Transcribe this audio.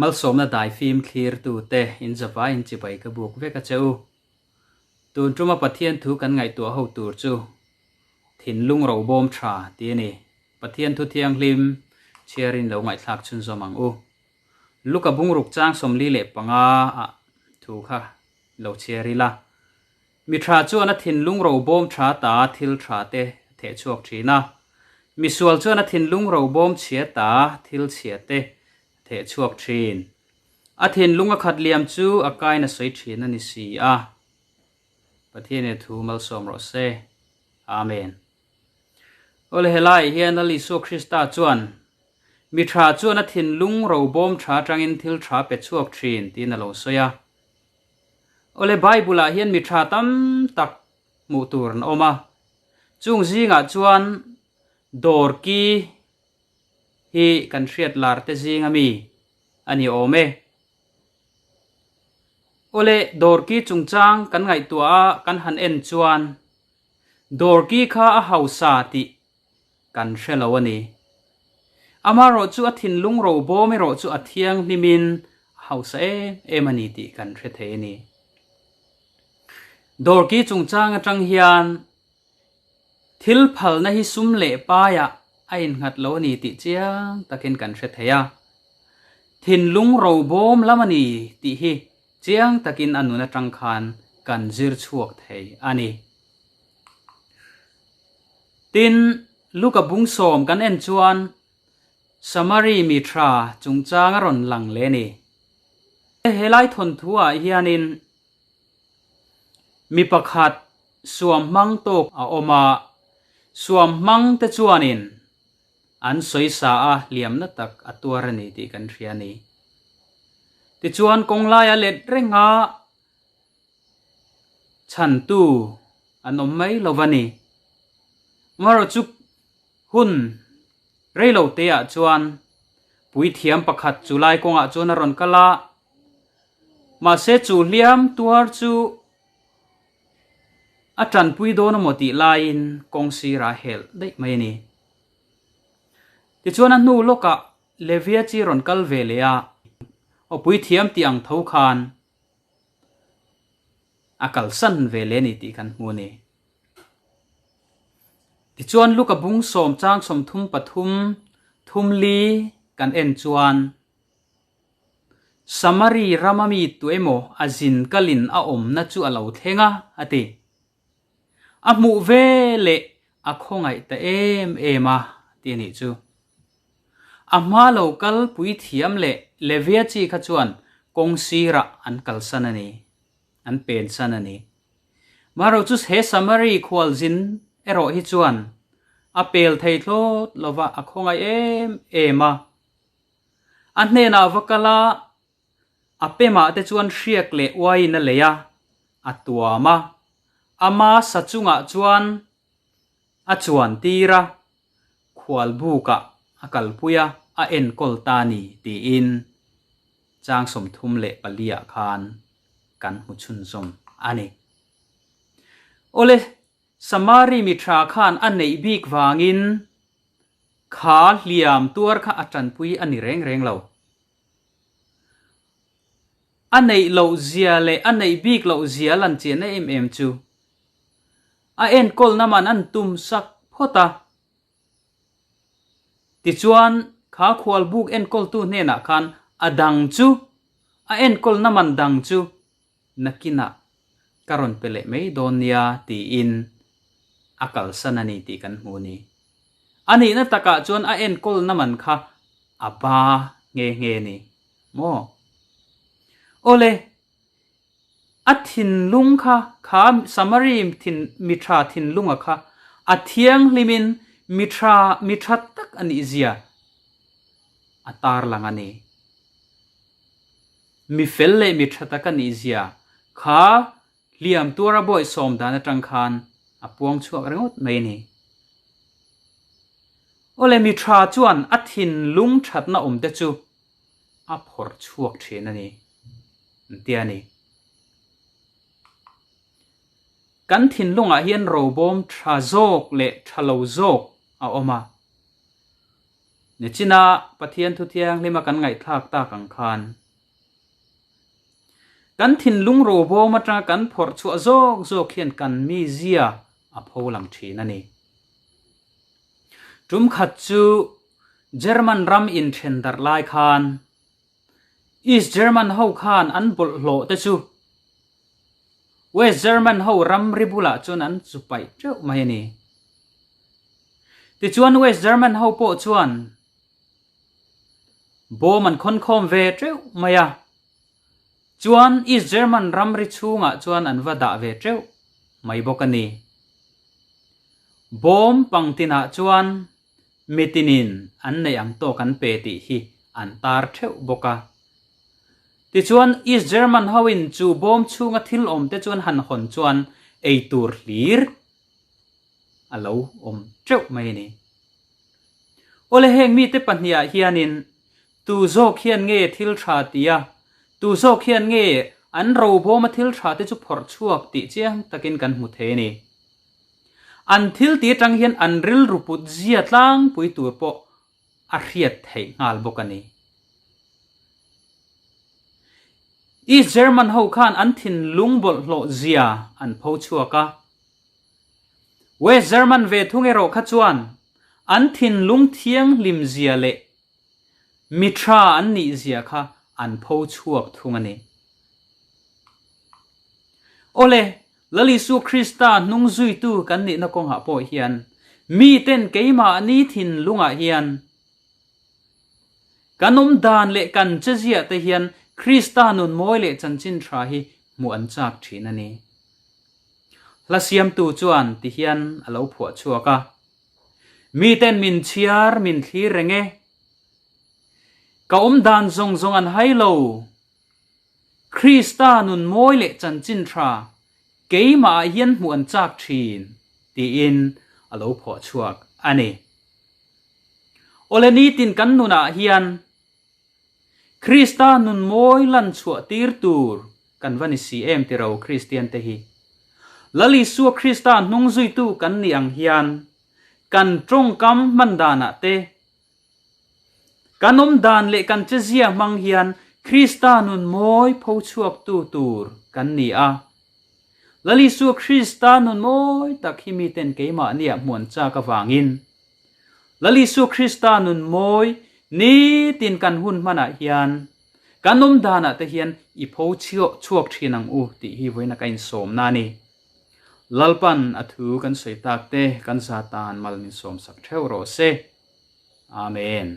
Malsawmna daifim thlirtute inzavaiin chibai ka buk vek a che u. Tun tuma Pathian thu kan ngaihtuah ho tur chu thinlung robawm tha tih a ni. Pathian thu thianghlim chhiarin lo ngaihthlak chhunzawm ang u. Luka bungruk chang 45 ah thu kha lo chhiar ila. Mi tha chuan a thinlung robawm tha ta thil tha te a theh chhuak thin a. Mi sual chuan a thinlung robawm chhia ta thil chhia te a theh chhuak thin. A thinlung a khat liam chu a kain a sawi thin a ni si a. Pathian in a thu malsawm rawh se. Amen. Awle helaiah hian Lal Isua Krista chuan mi tha chuan a thinlung robawm tha atangin thil tha pe chhuak thin tiin a lo sawi a. Awle Bible ah hian mi tha tam tak hmuh tur an awm a, chung zingah chuan dawr ki hi kan hriat lar te zing ami a ni awm e. Awle dawr ki chungchang kan ngaihtuah a kan han en chuan dawr ki kha a hausa tih kan hre lo a ni. Amaherawh chu a thinlung robawm erawh chu a thianghlimin a hausa em em a ni tih kan hre thei a ni. Dawrki chungchang atang hian thil phalna hi sum leh paiah a innghat lo a ni tih chiang takin kan hre thei a. Thinlung robawm lam a ni tih hi chiang takin a nun atang khan kan zir chhuak thei a ni. Tin, Luka bung sawm kan en chuan Samari mi tha chungchang a rawn lang leh a ni. Helai thawnthuah hianin mi pakhat suam hmang tawk a awm a, suam hmang te chuanin an sawi sa a hliamna tak a tuar a ni tih kan hria a ni. Tichuan kawnglaia let renga Chhantu an awm mai lo va ni. Amaherawh chu hun reilo te ah chuan puithiam pakhat chu lai kawngah chuan a rawn kal a, mahse chu hliam tuar chu a tanpui dawn amaw tih laiin kawng sirah a helh daih mai a ni. Tichuan a hnu lawkah Levia chi rawn kal ve leh a, aw puithiam tih ang tho khan a kalsan ve leh a ni tih kan hmu a ni. Tichuan Luka bung sawm chang 33 thum li kan en chuan Samari rama mi tu emaw a zin kalin a awmna chu a lo thleng a, a ti. A hmuh ve leh a khawngaih ta em em a ti a nih chu. A hma lo kal pui thiam leh Levia chi kha chuan kawng sirah an kalsan a ni, an pensan a ni. Marawh chu he Samari khualzin erawh hi chuan a pel thei thlawt lova a khawngaih em em a. A hnenah va kal a, a pemah te chuan hriak leh uaiin a lei a, a tuam a. Ama sa chungah chuan a chuan tir a, khual bukah a kalpui a, a enkawl ta ni tiin chang 34 ah khan kan hmu chhunzawm a ni. Awle, Samari mi tha khan a neih bik vangin kha hliam tuar kha a tanpui a ni reng reng lo. A neih loh zia leh a neih bik loh zia lan chiahna em em chu A enkawlna man an tum sak phawt a. Tichuan, kha khualbuk enkawltu hnenah khan a dang chu, a enkawlna man dang chu nakinah ka rawn pe leh mai dawn nia tiin a kalsan a ni tih kan hmu a ni. A nihna takah chuan a enkawlna man kha a ba nghe nghe a ni maw? Awle, A thinlung kha, kha Samari thin, mi tha thinlunga kha a thianghlimin mi tha, mi tha tak a nih zia a tarlang a ni. Mi fel leh mi tha tak a nih zia kha hliam tuara bawihsawm dan atang khan a puang chhuak ringawt mai a ni. Awle, mi tha chuan a thinlung thatna awm te chu a phawrh chhuak thin a ni. An ti a ni. Kan thinlungah hian robawm tha zawk leh tha lo zawk a awm a. Nichina Pathian thu thianghlima kan ngaihthlak tak ang khan kan thinlung robawm atanga kan phawrh chhuah zawk zawk hian kan mizia a pho lang thin a ni. Tum khat chu German ram inthen darh lai khan East German ho khan an bawlhhlawh te chu West German ho ramri bulah chuan an chu paih teuh mai a ni. Tichuan West German ho pawh chuan bawm an khawn khawm ve teuh mai a, chuan East German ramri chhungah chuan an va dah ve teuh mai bawk a ni. Bawm pangtinah chuan mitinin an neih ang tawk an pe tih hi an tar theuh bawk a. Tichuan East German hoin chu bawm chhunga thil awmte chuan han hawn chuan eitur hlir a lo awm teuh mai a ni. Awle heng mite pahniha hianin tu zawk hian nge thil tha ti a, tu zawk hian nge an robawma thil tha te chu phawrh chhuak tih chiang takin kan hmu thei a ni. An thil ti atang hian an rilru put zia tlangpui tur pawh a hriat theih nghal bawk a ni. East German ho khan an thinlung bawlhhlawh zia an pho chhuak a. West German ve thung erawh kha chuan an thinlung thianghlim zia leh mi tha an nih zia kha an pho chhuak thung a ni. Awle, Lal Isua Krista hnung zuitu kan nihna kawngah pawh hian miten keimahni thinlungah hian kan awm dan leh kan che ziah te hian Krista nun mawi leh chanchin tha hi hmuh an chak thin a ni. Hla siamtu chuan ti hian a lo phuah chhuak a, Miten min chhiar min thlir reng e. Ka awm dan zawng zawng an hai lo. Krista nun mawi leh chanchin tha keimah ah hian hmuh an chak thin, tiin a lo phuah chhuak a ni. Awle nitin kan nunah hian Krista nun mawi lan chhuah tir tur kan va ni si em tiro Kristian te hi. Lal Isua Krista hnung zuitu kan nih ang hian kan tawngkam hman danah te, kan awm dan leh kan chezia hmang hian Krista nun mawi pho chhuaktu tur kan ni a. Lal Isua Krista nun mawi tak hi miten keimahniah hmuan chak avangin Lal Isua Krista nun mawi nitin kan hun hmanah hian kan awm danah te hian i pho chhuak thin ang u tih hi vawiina ka insawmna a ni. Lalpan a thu kan sawi tak te kan za tan mal min sawmsak theuh rawh se. Amen.